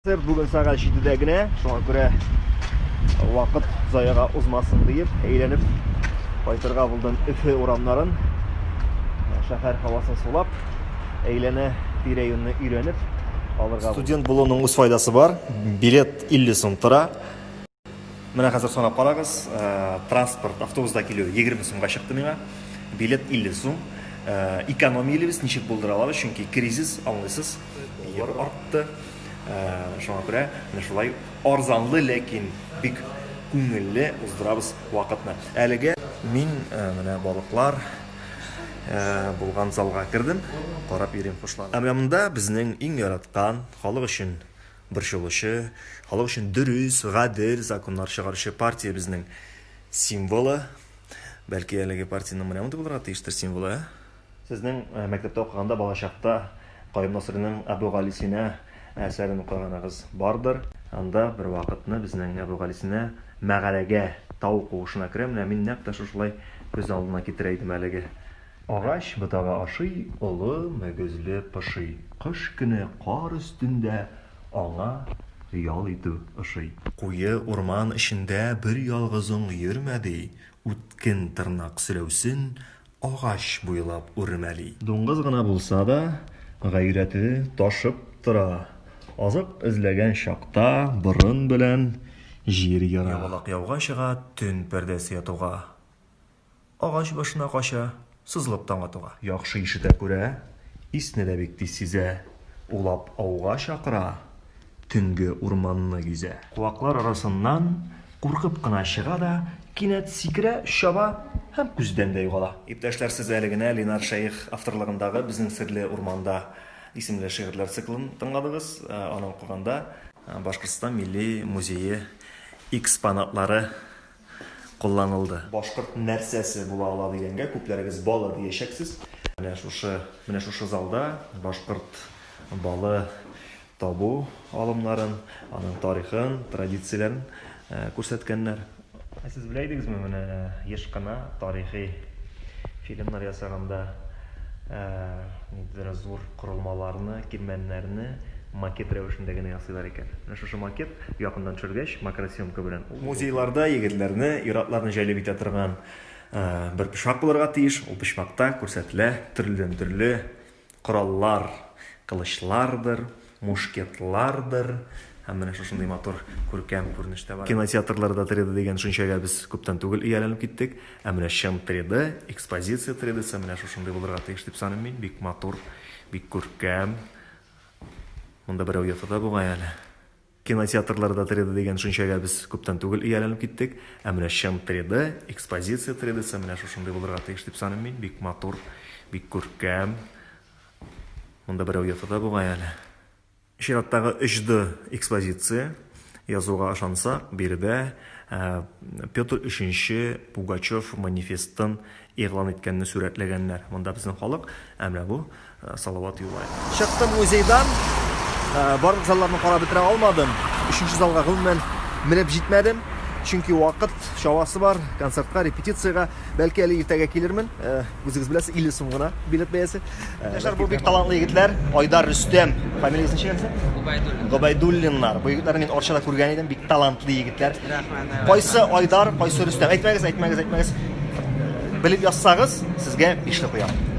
Концерт бүген сәгать 7-дә генә, шуңа күрә вакыт заяга узмасын диеп, әйләнеп кайтырга булдым Өфе урамнарын. Шәһәр һавасын сулап, әйләнә тирә-юньне өйрәнеп алырга. Студент булуның үз файдасы бар. Билет 50 сум тора. Менә хәзер санап карагыз, транспорт, автобуста килү 20 сумга чыкты миңа. Билет 50 сум. Экономиялибез, ничек булдыра алабыз, чөнки кризис, аңлыйсыз, доллар артты. Шуңа күрә менә шулай арзанлы, ләкин бик күңелле уздырабыз вакытны. Әлегә мин менә балыклар булган залга кердем, карап йөрим, хушланып. Ә менә монда безнең иң яраткан, халык өчен борчылучы, халык өчен дөрес, гадел законнар чыгаручы партиябезнең символы. Бәлки әлеге партиянең менә мондый булырга тиештер символы, ә? Сезнең э, мәктәптә укыганда балачакта Каюм Насыйриның Әбүгалисина әсәрен укыганыгыз бардыр. Анда бер вакытны безнең Әбүгалисина мәгарәгә, тау куышына керә. Менә мин нәкъ тә шушылай күз алдына китерә идем әлеге. Агач ботагы ашый, олы мөгезле поши. Кыш көне кар өстендә аңа ял итү ошый. Куе урман эчендә берьялгызың йөрмә, ди, үткен тырнак селәүсен агач буйлап үрмәли. Дуңгыз гына булса да, гайрәте ташып тора. Азык эзләгән чакта борын белән җир яра. Ябалак яуга чыга төн пәрдәсе ятуга. Агач башына кача, сызылып таң атуга. Яхшы ишетә күрә, исне дә бик тиз сизә, улап ауга чакыра, төнге урманны гизә. Куаклар арасыннан куркып кына чыга да, кинәт сикерә, чаба һәм күздән дә югала. Иптәшләр, сез әле генә Ленар Шәех авторлыгындагы Безнең серле урманда исемле шигырьләр циклын тыңладыгыз. Аны укыганда Башкортстан Милли музее экспонатлары кулланылды. Башкорт нәрсәсе була ала дигәнгә күпләрегез балы диячәксез. Менә шушы, менә шушы залда башкорт балы табу алымнарын, аның тарихын, традицияләрен э, күрсәткәннәр. Ә сез белә идегезме, менә еш кына тарихи фильмнар ясаганда ниндидер зур корылмаларны, кирмәннәрне макет рәвешендә генә ясыйлар икән. Менә шушы макет якыннан төшергәч, макросъемка белән. Музейларда егетләрне, ир-атларны җәлеп итә торган бер почмак булырга тиеш. Ул почмакта күрсәтелә төрледән-төрле Кораллар, кылычлардыр, мушкетлардыр һәм менә шушындый матур күркәм күренеш тә бар. Кинотеатрларда 3D дигән төшенчәгә без күптән түгел ияләнеп киттек. Ә менә чын 3D, экспозиция 3D-сы менә шушындый булырга тиеш дип саныйм мин. Бик матур, бик күркәм. Монда берәү ята да бугай әле. Кинотеатрларда 3D дигән төшенчәгә без күптән түгел ияләнеп киттек. Ә менә чын 3D, экспозиция 3D-сы менә шушындый булырга тиеш дип саныйм мин. Бик матур, бик күркәм. Монда берәү ята да бугай әле. Чираттагы 3D экспозиция язуга ышансак, биредә э, Петр III Пугачев манифестын игълан иткәнне сурәтләгәннәр. Монда безнең халык, ә менә бу э, Салават Юлаев. Чыктым музейдан, э, барлык залларны карап бетерә алмадым. Өченче залга гомумән менеп җитмәдем. Чөнки вакыт чабасы бар, концертка, репетициягә. Бәлки әле иртәгә килермен. Э, үзегез беләсез, 50 сум гына билет бәясе. Яшьләр, бу бик талантлы егетләр. Айдар Рөстәм. Фамилиясе ничек әле? Гобәйдуллин. Гобәйдуллиннар. Бу егетләрне мин Арчада күргән идем, бик талантлы егетләр. Рәхмәт. Кайсы Айдар, кайсы Рөстәм? Әйтмәгез, әйтмәгез, әйтмәгез. Белеп язсагыз, сезгә бишле куям.